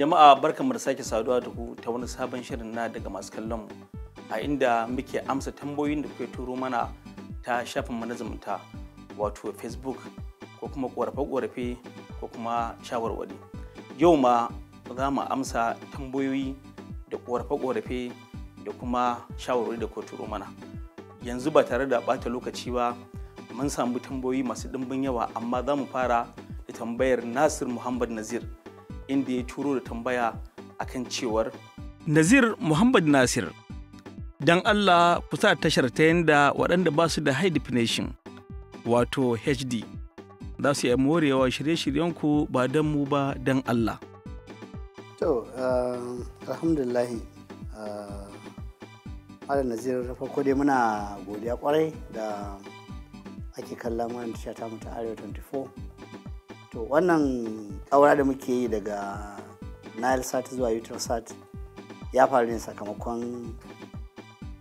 Jama'a, barkanmu da sake saduwa da ku ta wani sabon shirin na daga masu kallon mu, a inda muke amsa tambayoyin da kuke turo mana ta shafin mu na zumunta, wato Facebook, ko kuma korafe-korafe ko kuma shawarwari. Yau ma za mu amsa tambayoyi da korafe-korafe da kuma shawarwari da kuka turo mana. Yanzu ba tare da ɓata lokaci ba, mun samu tambayoyi masu ɗimbin yawa, amma za mu fara da tambayar Nasir Muhammad Nazir, inda ya turo da tambaya akan cewar: Nazir Muhammad Nasir, don Allah ku sa tashar ta yanda waɗanda ba su da high definition, wato HD, za su iya morewa shirye-shiryenku, ba don mu ba, don Allah. To, alhamdulillahi, Malam Nazir, da farko dai muna godiya kwarai da ake kallon wannan tasha ta mu ta Arewa 24. To, wannan ƙaura da muke yi daga Nilesat zuwa Eutelsat ya faru ne sakamakon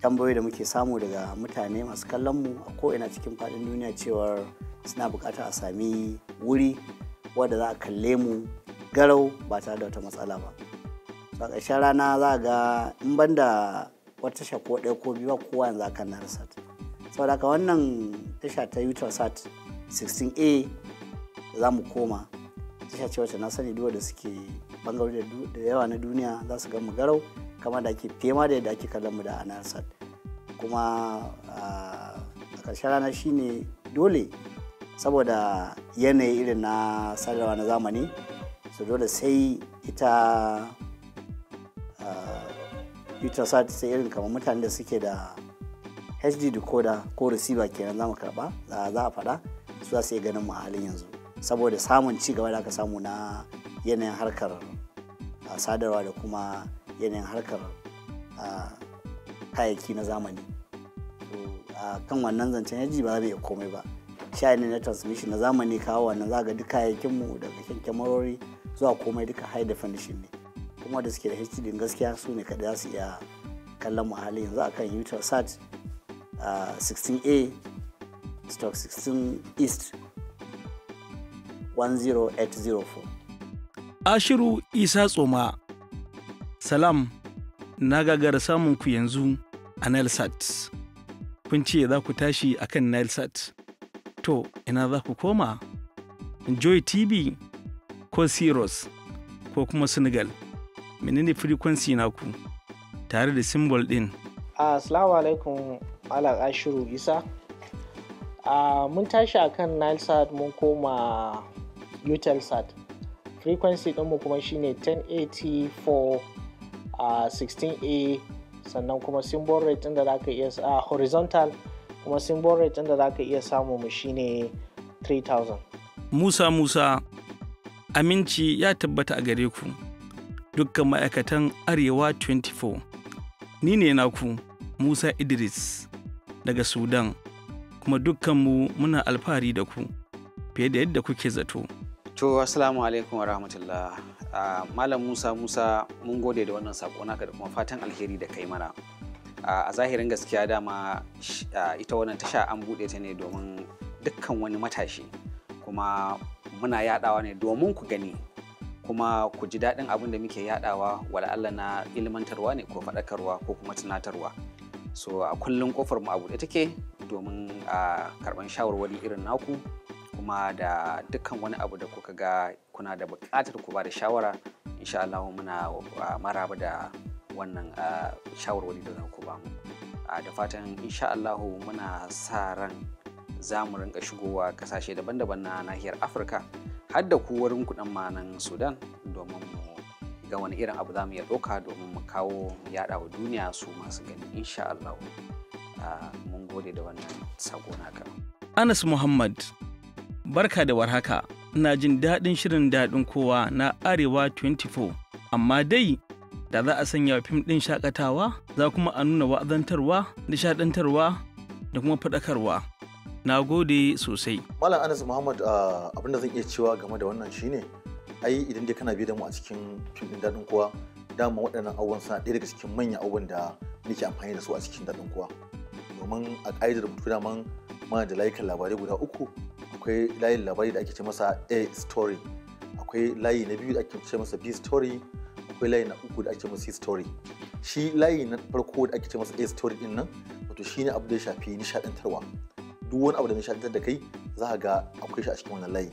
tambayoyi da muke samu daga mutane masu kallon mu a ko'ina cikin faɗin duniya, cewar suna buƙatar a sami wuri wadda za a kalle mu garau ba tare da wata matsala ba. So a ƙarshen rana za a ga in banda wata tasha ko ɗaya ko biyu, ba kowa yanzu akan Nilesat. Saboda haka wannan tasha ta Eutelsat 16A za mu koma, tasha ce wacce na sani duk da suke bangarori da yawa na duniya za su ga mu garau kamar da ake fiye ma da yadda ake kallon mu da Nilesat. Kuma a ƙarshen rana shine dole, saboda yanayi irin na sadarwa na zamani, so dole sai ita Eutelsat, sai irin kamar mutanen da suke da HD decoder ko receiver kenan za mu karba, za a faɗa su za su iya ganin mu a halin yanzu, saboda samun ci gaba da aka samu na yanayin harkar sadarwa da kuma yanayin harkar kayayyaki na zamani. To, a kan wannan zancen HD ba za mu iya komai ba. Sha'ani na transmission na zamani kawo wannan, za ga duk kayayyakin mu daga kan kyamarori zuwa komai duka high definition ne, kuma da suke da HD din gaskiya su ne kaɗai za su iya kallon mu a halin yanzu akan Eutelsat 16A stroke 16 East 10804. Ashiru Isa Tsoma, salam, na gagara samun ku yanzu a Nilesat. Kun ce za ku tashi akan Nilesat. To, ina za ku koma? Joy TV ko Sirius ko kuma Senegal? Menene frequency naku tare da symbol ɗin? Assalamu alaikum, Malam Ashiru Isa. Mun tashi akan Nilesat mun koma Eutelsat. Frequency ɗinmu kuma shine 1084 16A, sannan kuma symbol rate ɗin da za ka iya horizontal, kuma symbol rate ɗin da za ka iya samu mu shine 3000. Musa Musa, aminci ya tabbata a gare ku, dukkan ma'aikatan Arewa 24. Ni ne naku Musa Idris daga Sudan, kuma dukkanmu muna alfahari da ku fiye da yadda kuke zato. To, assalamu alaikum wa rahmatullah. Malam Musa Musa, mun gode da wannan sako naka da kuma fatan alheri da kai mana. A zahirin gaskiya dama ita wannan tasha an buɗe ta ne domin dukkan wani matashi, kuma muna yadawa ne domin ku gani kuma ku ji daɗin abin da muke yadawa, wala Allah na ilmantarwa ne ko faɗakarwa ko kuma tunatarwa. So a kullum kofar mu a buɗe take domin a karɓan shawarwari irin naku, kuma da dukkan wani abu da kuka ga kuna da buƙatar ku ba da shawara, insha Allah muna maraba da wannan shawarwari da za ku ba mu. Da fatan insha Allah muna sa ran za mu rinka shigowa kasashe daban-daban na nahiyar Afirka, har da ku wurin kuɗin ma nan Sudan, domin mu ga wani irin abu za mu iya ɗauka domin mu kawo mu yaɗa wa duniya su masu gani, insha Allah. Mun gode da wannan sako naka. Anas Muhammad, barka da warhaka. Ina jin daɗin shirin Daɗin Kowa na Arewa 24. Amma dai da za a sanya fim ɗin shakatawa, za kuma a nuna wa'azantarwa, nishaɗantarwa da kuma faɗakarwa. Na gode sosai. Malam Anas Muhammad, abin da zan iya cewa game da wannan shine, ai idan dai kana biye da mu a cikin fim ɗin Daɗin Kowa, dama waɗannan abubuwan suna ɗaya daga cikin manyan abubuwan da muke amfani da su a cikin Daɗin Kowa. Domin a ƙa'idar rubutu daman muna da layukan labarai guda uku. Akwai layin labari da ake ce masa A story, akwai layi na biyu da ake ce masa B story, Akwai layi na uku da ake masa C story. Shi layi na farko da ake ce masa A story din nan, wato shine abu da ya shafi nishadantarwa. Duk wani abu da nishadantar da kai za ka ga akwai shi a cikin wannan layi.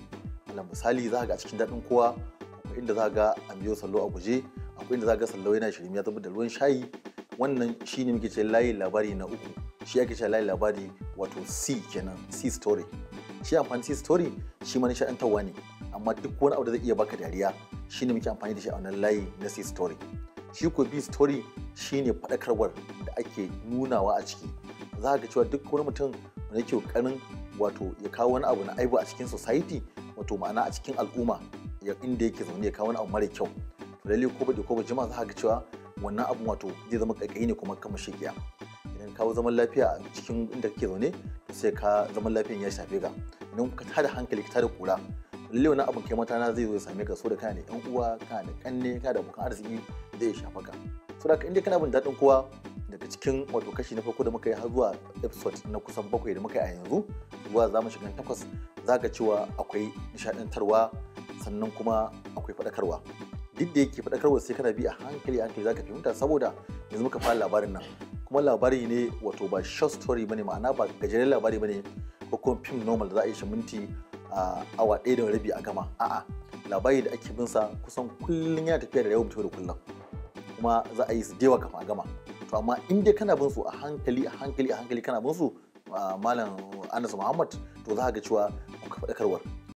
Alal misali, za ka ga a cikin Daɗin Kowa akwai inda za ka ga an biyo Sallau a guje, akwai inda za ka ga Sallau yana shirme ya zubar da ruwan shayi. Wannan shine muke ce layi labari na uku, shi ake ce layi labari wato C kenan, C story. Shi amfani C story shi ma nishadantarwa ne, amma duk wani abu da zai iya baka dariya shine muke amfani da shi a wannan layi na C story. Shi ko B story shine faɗakarwar da ake nunawa a ciki. Za ga cewa duk wani mutum wanda yake ƙoƙarin wato ya kawo wani abu na aibu a cikin society, wato ma'ana a cikin al'umma inda yake zaune, ya kawo wani abu mara kyau, to lalle ko ba ko ba jima za ga cewa wannan abun wato zai zama ƙaiƙayi ne kuma kama shekiya. Idan kawo zaman lafiya a cikin inda kake zaune, to sai ka zaman lafiyan ya shafe ka. Idan ka tada hankali, ka tada kura, lalle wannan abun kai mata zai zo ya same ka, so da kana da yan uwa, kana da kanne, kana da abokan arziki, zai iya shafa ka. So da inda kana bin Daɗin Kowa daga cikin wato kashi na farko da muka yi har zuwa episode na kusan 7 da muka yi a yanzu, zuwa za mu shiga 8, za ka cewa akwai nishaɗantarwa, sannan kuma akwai faɗakarwa. Duk da yake faɗakarwa sai kana bi a hankali a hankali za ka fahimta, saboda yanzu muka fara labarin nan, kuma labari ne wato ba short story bane, ma'ana ba gajeren labari bane ko kuma film normal da za a yi shi minti awa 1.5 a gama. A'a, labari da ake bin sa kusan kullum yana tafiya da yawan mutum da kullum, kuma za a yi su dewa kafin a gama. To amma in dai kana bin su a hankali a hankali a hankali kana bin su, Malam Anas Muhammad, to za ka ga cewa akwai faɗakarwar.